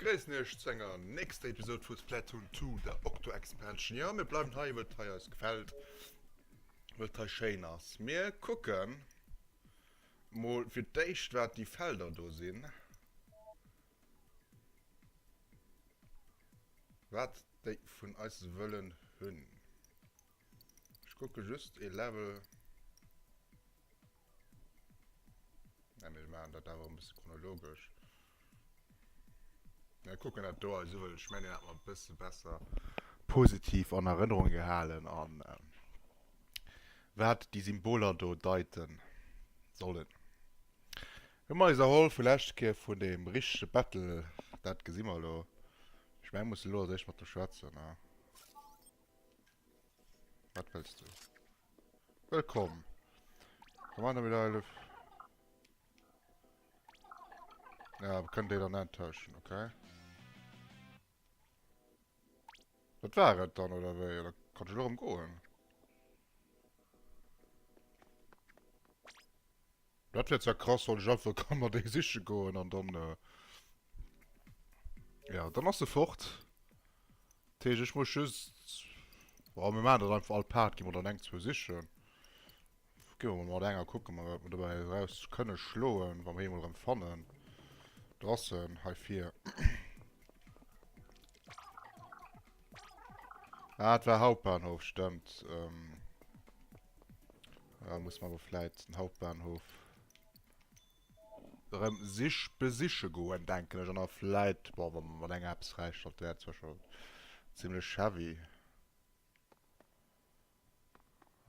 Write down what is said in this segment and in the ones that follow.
begréissen iech zu enger nächster Episode vu Splatoon 2, der Octo Expansion. Jo, mir bleiwen hei, wëll et hei eis gefält, wëll et hei schéin ass. Mir kucken mol fir d'éischt, wat déi Felder do sinn. Wat déi vun eis wëllen hunn. Ech kucke just ee Level. Ne, mir maachen dat awer e bësse chronologesch. Mir kucken dat do eis u, well ech mengen, dat hat mer e bësse besser positiv an Erënnerung gehalen an wat déi Symboler do deite sollen. Hu mer eis erholl vu leschte Kéier vun deem richtege Battle, dat gesi mer elo. Ech mengen, mir musse elo als éischt mat dem schwätzen, ne? Wat wëlls du? Wëllkomm! Kommandomedaille. Ja, wir können den dann enttäuschen, okay. Dat war et dann, oder wéi? Oder kann ich erëm goen? Dat wär zwar krass, wann ech einfach kann mat déi siche goen an dann... Äh, ja, dann ass se fort. Dat heescht, ech muss just... Oh, mir maachen dat einfach all Part, gi mer dann eng, zwou sichen. Gi mer mol mat enger, kucke mer, wat mer dobäi eraus kënne schloen, wa mer hie mol erëm fannen. Do ass en, hei vir. Ah, et war Hauptbahnhof, stëmmt. Ähm, da muss mer awer vläit den Hauptbahnhof erëm sich besiche goen, denken ech. An da vläit, bon, wa mer mat enger eppes fräischalten, wär zwar scho zimlech heavy.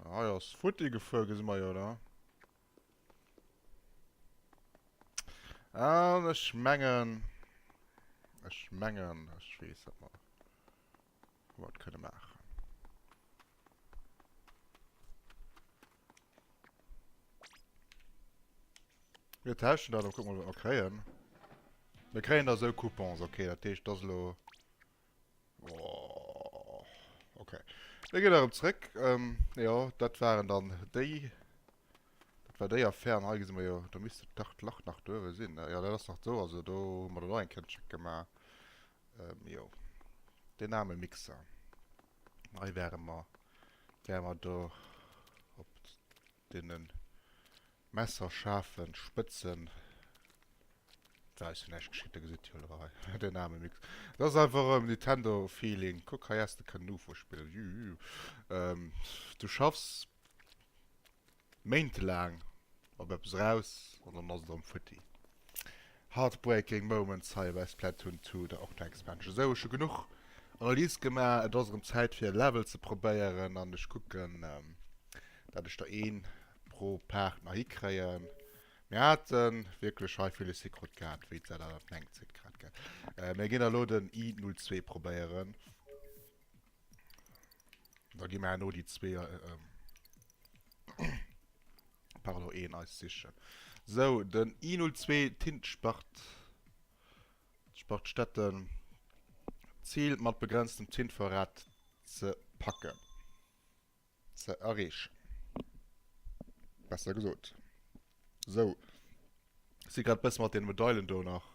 Hei ass futti gefuer, gesi mer jo, ne? An ech mengen, ech mengen, ech weess, wat mer, wat kënne maachen. Mir tauschen dat, kucken mol wat mer kréien. Mir kréien da sou Coupons, okay, dat heescht, dat ass elo Oh, okay. Mir ginn erëm zréck. Ähm, jo, dat waren dann déi. Dat war déi Affär. An hei gesi mer jo, do misst dach d'Lach nach duerwe sinn. Jo, dat ass nach do. Also do hu mer dann och eng Kéier den Check gemaach. Ähm, jo. Den aarme Mixer. Hei wäre mer, wäre mer do op deene messerschaarfen Spëtzen. Da ass jo näischt geschitt, da gesitt jo elo hei den aarme Mix. Dat ass einfach erëm Nintendo Feeling. Kuck, hei häss de kënnen UFO spillen. Jü. Ähm, du schaffs méintelaang op eppes eraus an dann ass et erëm futti. Heartbreaking Moments hei bei Splatoon 2, der Octo Expansion. Sou, ech hu genuch Analys gemaach, et ass erëm Zäit fir e Level ze probéieren an ech kucken, dat ech der een pro Part nach hikréien. Mir haten wierklech hei ville Secret gehat, wéi d'Sella dat mengt, seet grad, gell. Mir ginn elo den I02 probéieren. Da gi mir herno déi zwee, pardon, een eis sichen. Sou, den I02 Tintspart, Spartstätten, Ziel mat begrenztem Tintvorrat ze packen. Ze erreechen. Besser gesot. Sou. Si grad bësse mat den Medailen do nach.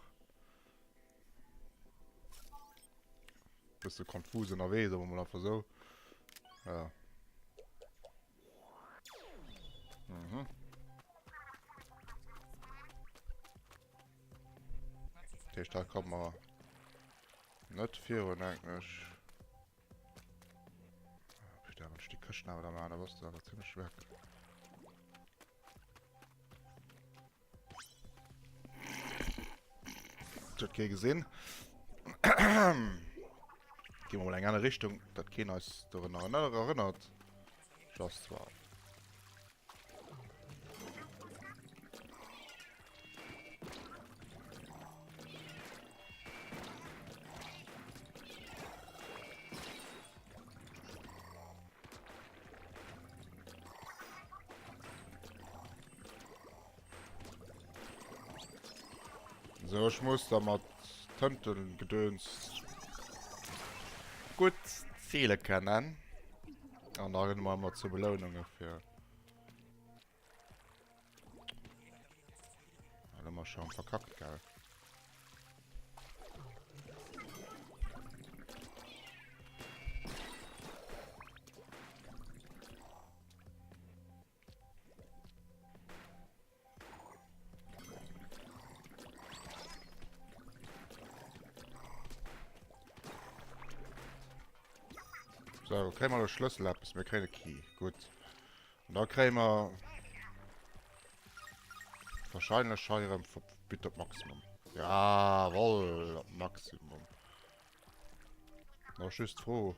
Bësse konfus ënnerwee, soe mer mol einfach sou. Ja. Mhm. Dat heescht, da komme mer net virun, denken ech. Putain, wann ech déi Këschten awer da maachen, da bass de awer zimmlech weg. Dat huet kee gesinn. Gi mer mol eng aner Richtung, dat keen eis dorunner erënnert. Just zwar. So, ech muss da mat Tëntengedöns gutt ziele kennen. An da renne mer ëmmer zu Beloununge fir. Elo mer schon verkackt, gell? So, kréie mer e Schlëssel eppes? Mir kréien e Key. Gutt. An da kréie mer wahrscheinlech hei erëm bitte op Maximum. Jawoll, op Maximum. Nach just d'Fro.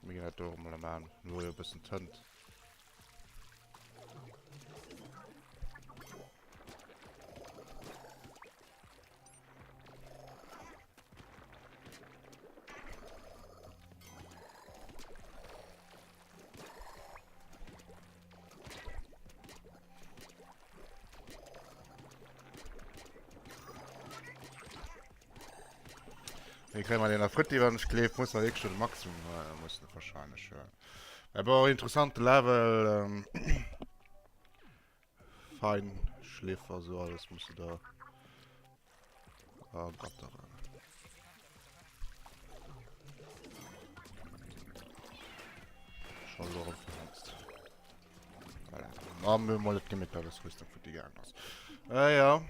Mir ginn dat do och emol maan. Nur e bëssen Tënt. Hier kréie mer den Fritti, wann ech gleef, muss man wirklich schon Maximum äh, muss wahrscheinlich. Ja. Aber auch interessante Level. Ähm, Fein Schläfer, so alles musst du da ergattern. Schon lo verhunzt. Voilà. Ah, mir mal net gemerkt, dass Rüstung futti gegangen ass. Äh, ja.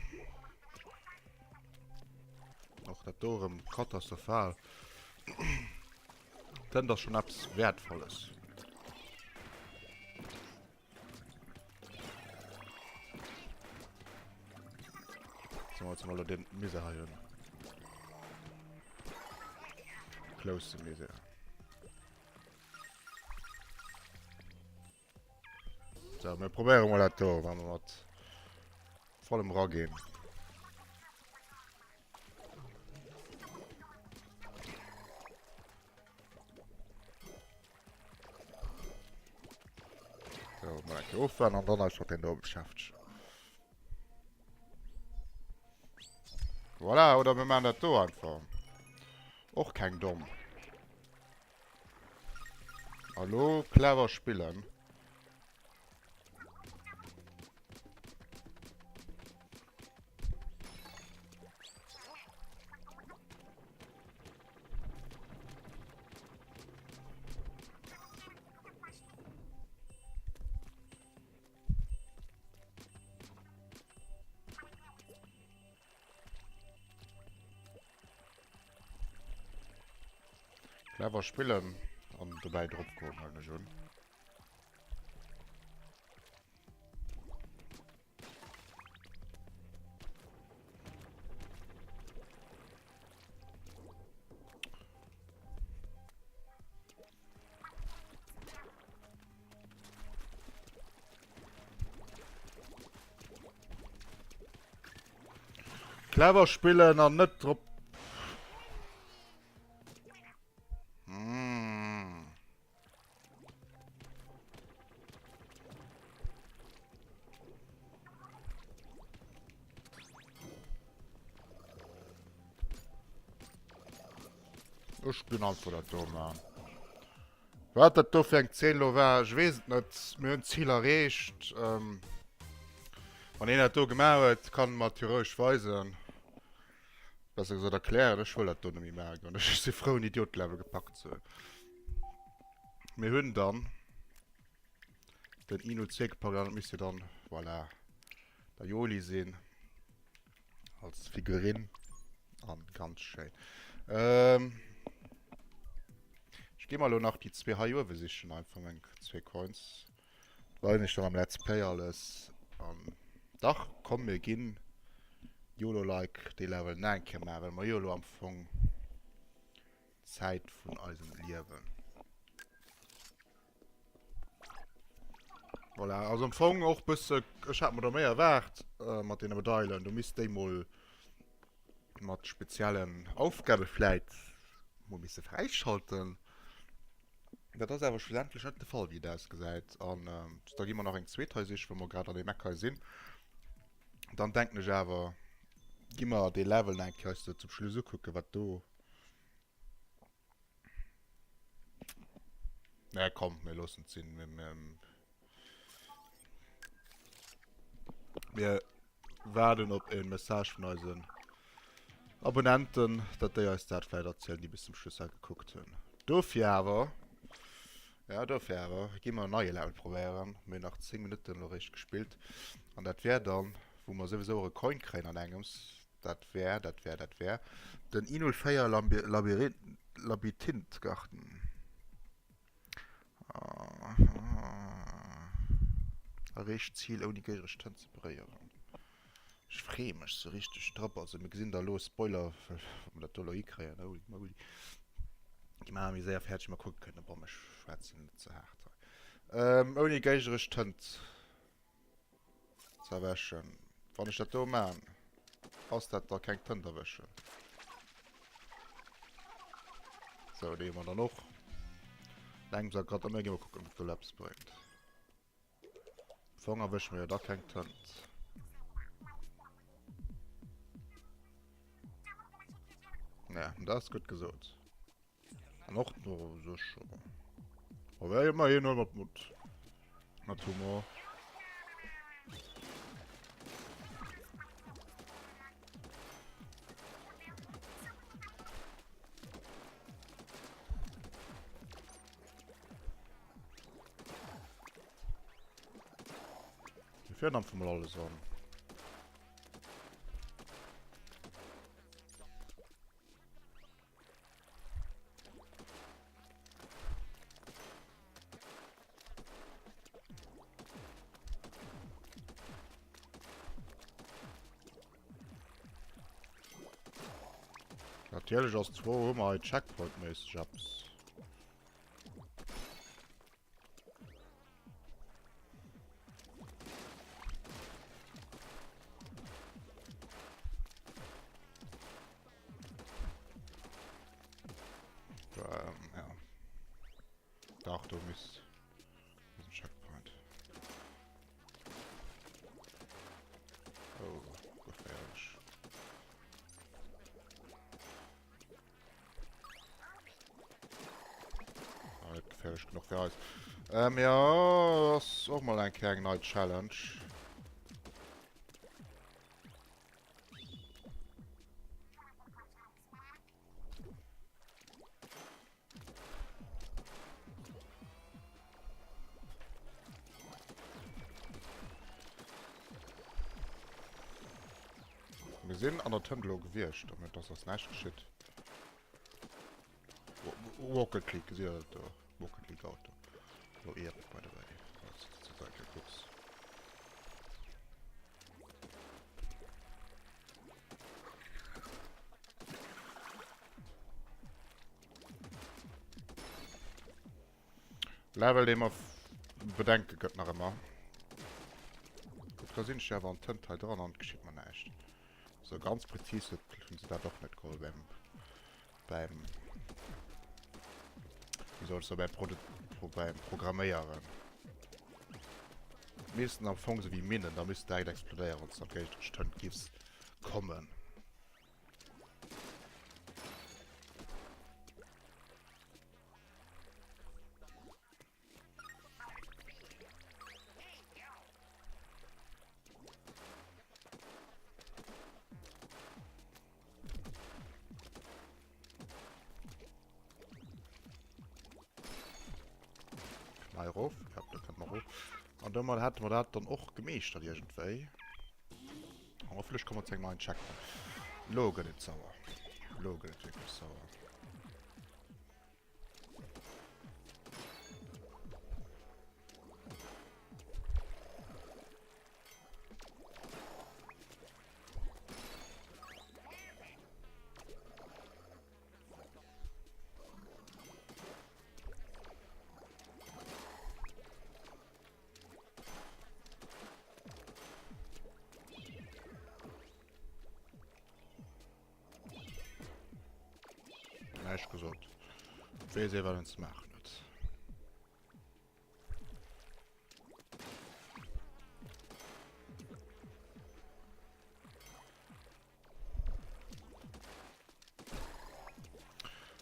Och dat do erëm katastrophal. Denn das schon eppes Wertvolles. So, jetzt mal den Misere hei hunn. Close Misere. So, wir probieren mal das da, wenn wir mit vollem ragehen. So, mal eng Kéier ofwaarden an dann eis mat den do beschäftegen. Voilà, oder mir maachen dat do einfach. Och keng domm. Hallo, clever spillen. Clever spillen an dobäi drop goen, huelen ech un. Clever spillen an net drop. Mm. Ech ginn einfach dat do man. Wat dat do fir eng Zeen lo war, ech weess et net. Mir hunn d'Zil erreecht. Ähm, wann een dat do gemaach huet, kann mer et jo roueg weisen. Besser gesot erklären. Ech wëll dat do net méi maachen. Ech si frou, en Idiot-Level gepackt ze hunn. Mir hunn dann den I02 gepackt an dat misst jo dann, voilà, der Joli sinn. Als Figurin. An ganz schéin. Ähm, ech gi mal lo nach déi zwee hei uewe sichen, einfach meng zwee Coins. Weisen ech dann am Let's Play alles. An dach, komm, mir ginn YOLO-like dee Level nach eng Kéier maachen, well mer jo lo am Fong Zäit vun eisem Liewen. Voilà, also am Fong och bësse, ech hat mer do méi erwaart äh, mat deene Medailen. Du misst déi mol mat speziellen Aufgabe vläit mol misse fräischalten. Dat ass awer schlussendlech net de Fall, wéi et ausgesäit. An äh, da gi mer nach eng zweet hei sichen, wa mer grad an deem Eck hei sinn. Dann denken ech awer, gi mer dee Level nach eng Kéier eis zum Schluss ukucken, wat do Na komm, mir loossen et sinn. Mir, mir... Mir waarden op e Message vun eisen Abonnenten, datt déi eis dat vläicht erzielen, déi bis zum Schluss hei gekuckt hunn. Dofir awer, ja dofir awer, gi mer en neie Level probéieren. Mir hunn nach 10 Minutten elo réischt gespillt. An dat wär dann, wou mer souwisou och e Coin kréien an engems, dat wär, dat wär, dat wär den I04 Labyrinth, Labyrinthgarten. Erreecht d'Zil ouni géigneresch Tënt ze beréieren. Ech freeë mech sou richteg drop. Also mir gesinn da elo, Spoiler, wa mer dat do elo hikréien, holy moly, gi mer awer méi séier fäerdeg, wéi mer kucke kënnen. Bon, ech schwätzen net ze haart hei. Ouni géigneresch Tënt. Z'erwäschen. Wann ech dat do maan, ass dat da keng Tënt erwäschen. Sou, déi hu mer dann och. Lenks a grad, a mir gi mol kucken, ob dat do eppes bréngt. Am Fong erwësche mer jo da keng Tënt. Ja, dat ass gutt gesot. An och no sech. Aber immerhin nur mat Mut. Mat Humor. Wir führen einfach mal alles an. Natierlech ass d'Fro, hu mer hei Checkpoint-méisseg eppes? Ähm, ja. Dach, do misst ein Checkpoint. Oh, gefährlich. Ah, net gefährlich genug für eis. Ähm, ja, das ist auch mal eng Kéier eng nei Challenge. Mir sinn an der Tënt elo gewiescht, damit ass ass näischt geschitt. Rocket League, gesitt der dat do? Rocket League Auto. Lo Erik, by the way. Falls du dat eng Kéier kucks. Level, dee mer bedenke gëtt nach ëmmer. Gutt, da sinn ech jo awer an Tënt hei dran an et geschitt mer näischt. Sou ganz präzis huet hunn se dat och net geholl beim beim wéi soll ech soen, beim Produ beim Programméieren. Missten am Fong sou wéi Minnen, da misst direkt explodéieren, wann s de an d'géigneresch Tënt giffs kommen. Hei erof. Ja, da kënnt mer erof. An domat hätte mer dat dann och gemeeschtert iergendwéi. An hoffentlech komme mer zu engem neien Checkpoint. Lo gëtt et sauer. Lo gëtt et wierklech sauer. Näischt gesot. Weess ee wat en ze maachen huet.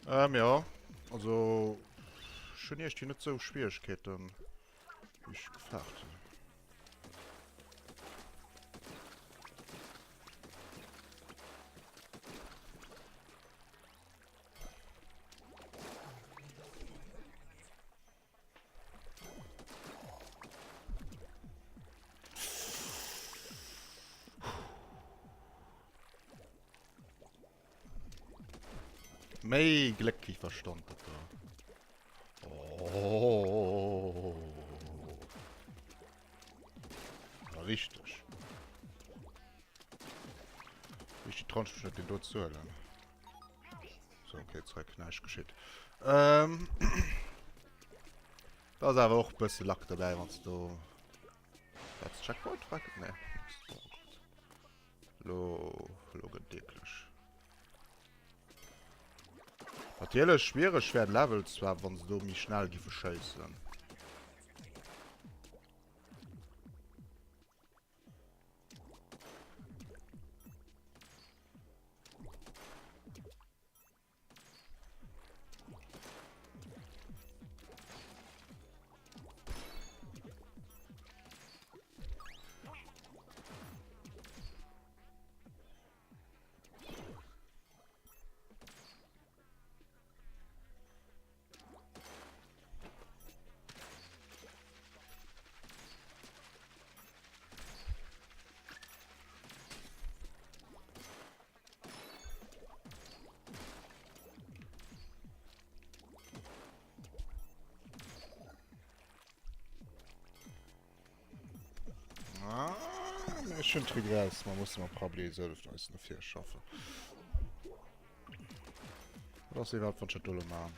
Ähm, ja. Also, ech hunn iergendwéi net sou Schwieregkeeten, wéi ech gefaart hunn. Méi Gléck wéi Verstand, dat do. Oh. Ja, richteg. Richtig trauen ich mich nicht, den do zu huelen. So, okay, zurück. Näischt geschitt. Ähm. Da ass awer och e bësse Lack dobäi, wann s du do... Wat, Checkpoint? Nee. Oh Gott. Lo, lo gëtt et eklech. Natierlech schwiereg wär de Level zwar, wann se do méi schnell giffe schéissen. Ah, ech hunn d'Trick raus. Ma musse mer probably sëlf eis no vir schaffen. Dat ass iwwerhaupt wann ech dat do lo maan.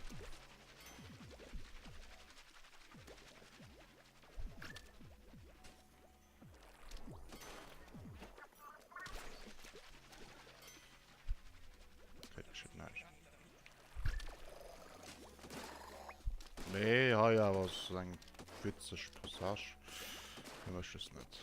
Okay, dat steet näischt. Nee, hei awer ass eng witzeg Passage. Fir mech just net.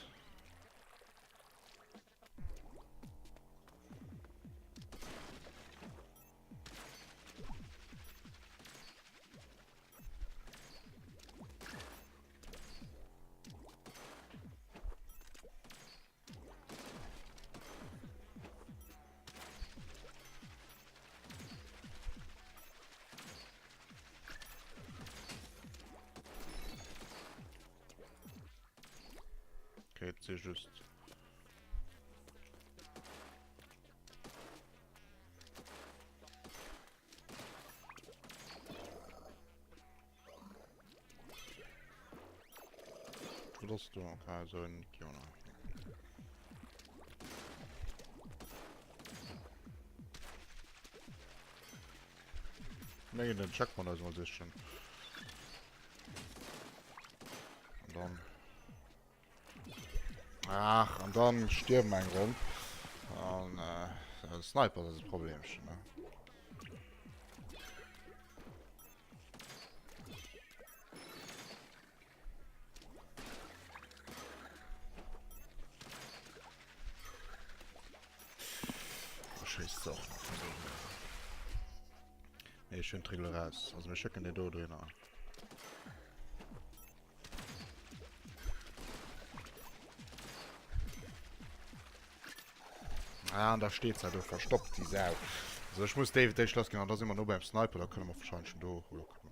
Okay, jetzt sehe just. Wo ass do? Okay, so en Kiona. Mengen den Checkpoint eis mal sichen. Und dann. Ach, an dann stierwen eng Ronn. An äh, Sniper das ist Problemchen, ne? Schéisst se och nach vun do. Nee, ech hunn d'Regel raus. Also mir schécken deen do dohinner. Ah, an da steet se do verstoppt, déi Sau. Also ech muss déi déi lass ginn, an da si mer no beim Sniper, da kënne mer wahrscheinlech schon do. Oder kënne mer.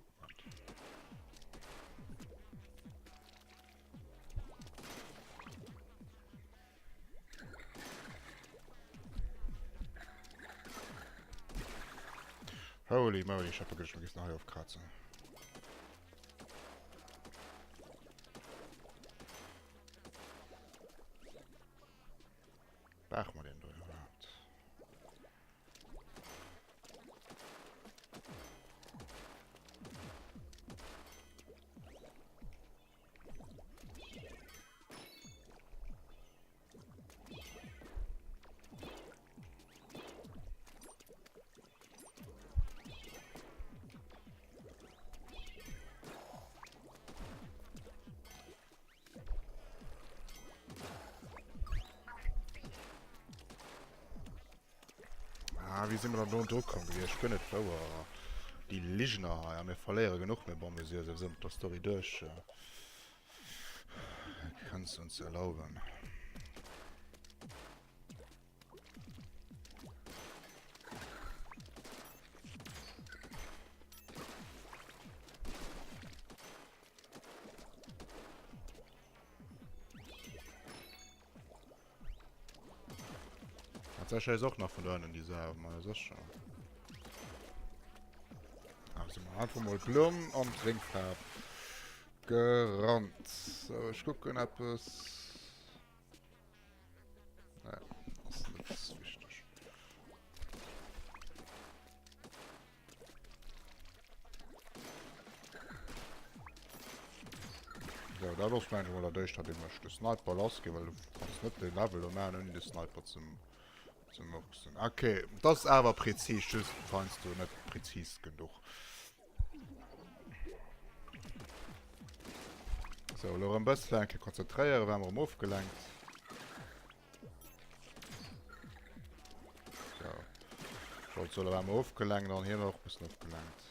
Holy moly, ich hab wirklich vergessen, hei aufkratzen. Brauchen wir den do überhaupt? Ah, wéi si mer dann do dru komm gewiescht? Guer net wouer. Déi Ligner hei. A mir verléiere genuch, mee bon, mir si jo souwisou mat der Story duerch. Kannst du uns erlauben. Hat Sascha ist och nach vun da ënnen, déi Sau, ma sécher. Si mer einfach mol blonn an d'Réngfaarf gerannt. So, ech kucken eppes. Naja, ass net wichteg. So, dat ass mengen ech mol dat éischt, wat ee mécht. De Sniper lassginn, well du kanns net de Level do maachen, ouni de Sniper ze ze murksen. Okay, dat ass awer präzis, just heiansdo net präzis genuch. So, elo erëm bëssen eng Kéier konzentréieren, war mer erëm ofgelenkt. So. Ich wollte so, da waren wir ofgelenkt, an hier war auch ein bisschen ofgelenkt.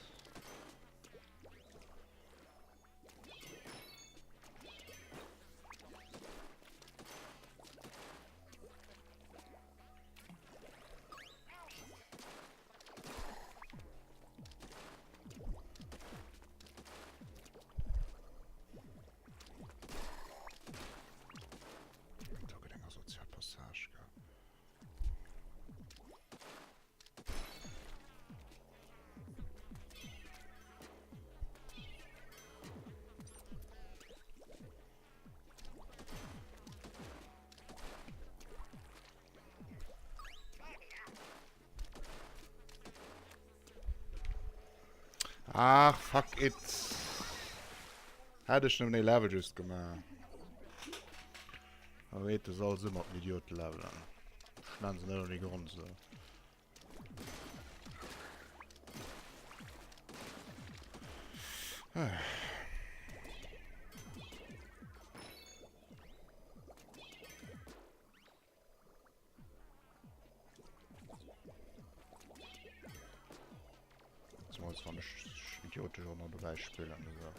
Do gëtt eng asozial Passage, gell? Ach, fuck it. Hätt ech nëmmen ee Level just gemaach. Aber weet, du soll se mat Idioten levelen. Ech nennen se net ouni Grond esou. Zemools wann ech idiotesch och nach dobäi spillen. Also.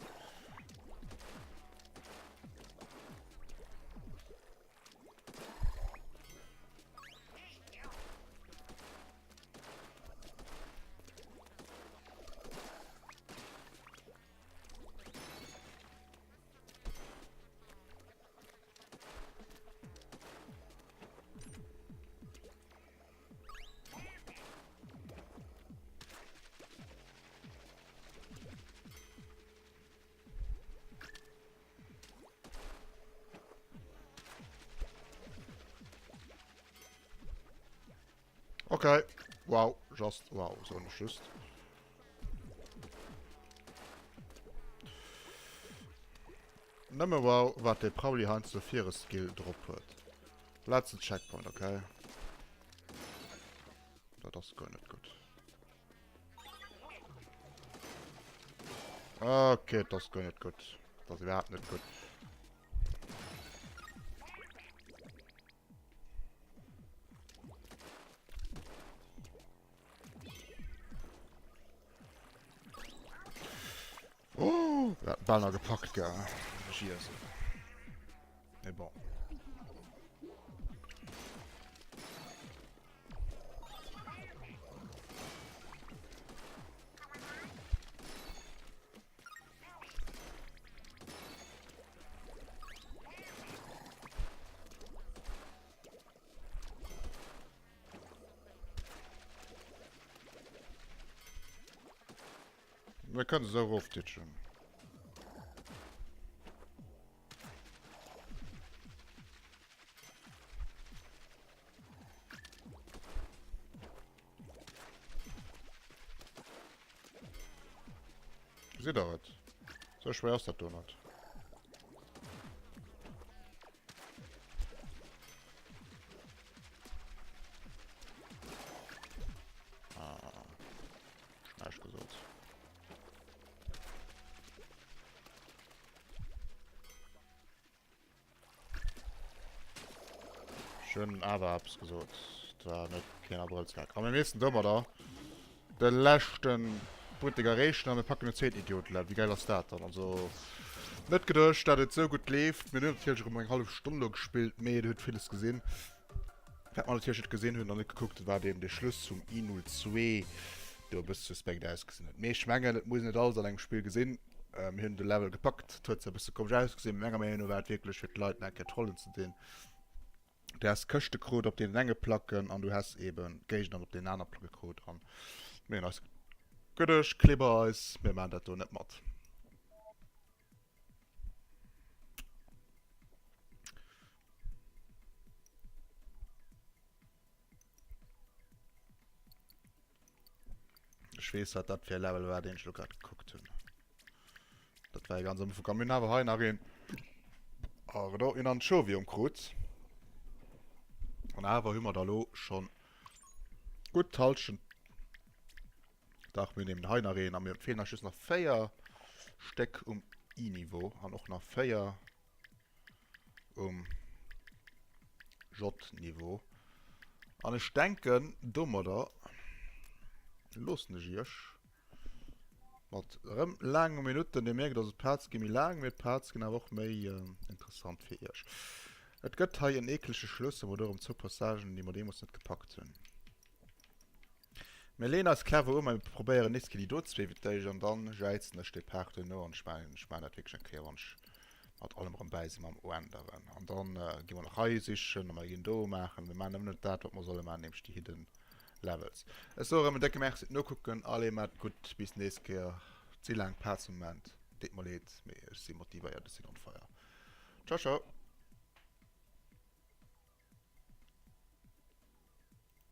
Okay. Wow, just wow, so nicht just. Nëmme wow, wat de Pauli heiansdo fir e Skill drop huet. Letzten Checkpoint, okay. Dat ass guer net gutt. Okay, dat ass guer net gutt. Dat ass iwwerhaapt net gutt. Oh, dat bal nach gepackt, gell. Jesu. Mais bon. Mir kënnen se erofditschen. Gesitt der et? Sou schwéier ass dat do net. Ah. Näischt gesot. Schön awer eppes gesot. Dat war net keen Abrëllsgag. A mir missten domadder de leschten Buttek erreechen a mir packen den zweeten Idiotenlevel. Wéi geil ass dat dann? Also net geduecht, dat et sou gutt leeft. Mir hunn natierlech erëm eng hallef Stonn elo gespillt, mee dir hutt villes gesinn. Wat mer natierlech net gesinn hunn an net gekuckt hunn, war deen de Schluss vum I02 do e bësse suspekt ausgesinn huet. Mee ech mengen, et muss een net alles an engem Spill gesinn. Mir hunn de Level gepackt, et huet zwar e bësse komesch ausgesinn, mee menger Meenung no war et wierklech fir d'Leit nach eng Kéier trollen ze dinn. Du häss Këschte krut op deenen enge Placken an du häss eben Géigner op deenen aner Placke krut an mir hunn eis. Gutt, ech klibber eis, mir maachen dat do net mat. Ech weess wat dat fir e Level war, deen ech elo grad gekuckt hunn. Dat war ganz am Ufank. A mir hunn awer hei nach een Pardon, een Anchovium krut. An awer hu mer da lo schonn gutt d'Hallschent. Dach, mir nehmen hei nach een a mir feelen eis just nach 4 Stéck um I-Niveau an och nach 4 um J-Niveau. An ech denken, domadder loossen ech iech mat erëm laange Minutten. Dir mierkt also, d'Parts gi méi laang, mee d'Parts ginn awer och méi interessant fir iech. Et gëtt hei en eeklege Schluss, a mer do erëm zwou Passagen, déi mer deemools net gepackt hunn. Mir leeën eis clever u, mä mir probéieren nees déi do zwee fir d'éischt an dann jäizen ech dee Part duerno an ech maachen ech maachen dat wierklech eng Kéier wann ech mat allem erëm bäi sinn mam Oänderen. An dann gi mer nach hei sichen a mer ginn do maachen. Mir maachen nëmmen net dat wat mer solle maachen, nämlech déi hidden Levels. Ech soe erëm en décke Merci fir d'Nokucken. Allez, maacht et gutt, bis d'nächst Kéier. Et si laang Parts am Moment, deet mer leed, mee ech si motivéiert, ech sinn on fire. Ciao ciao.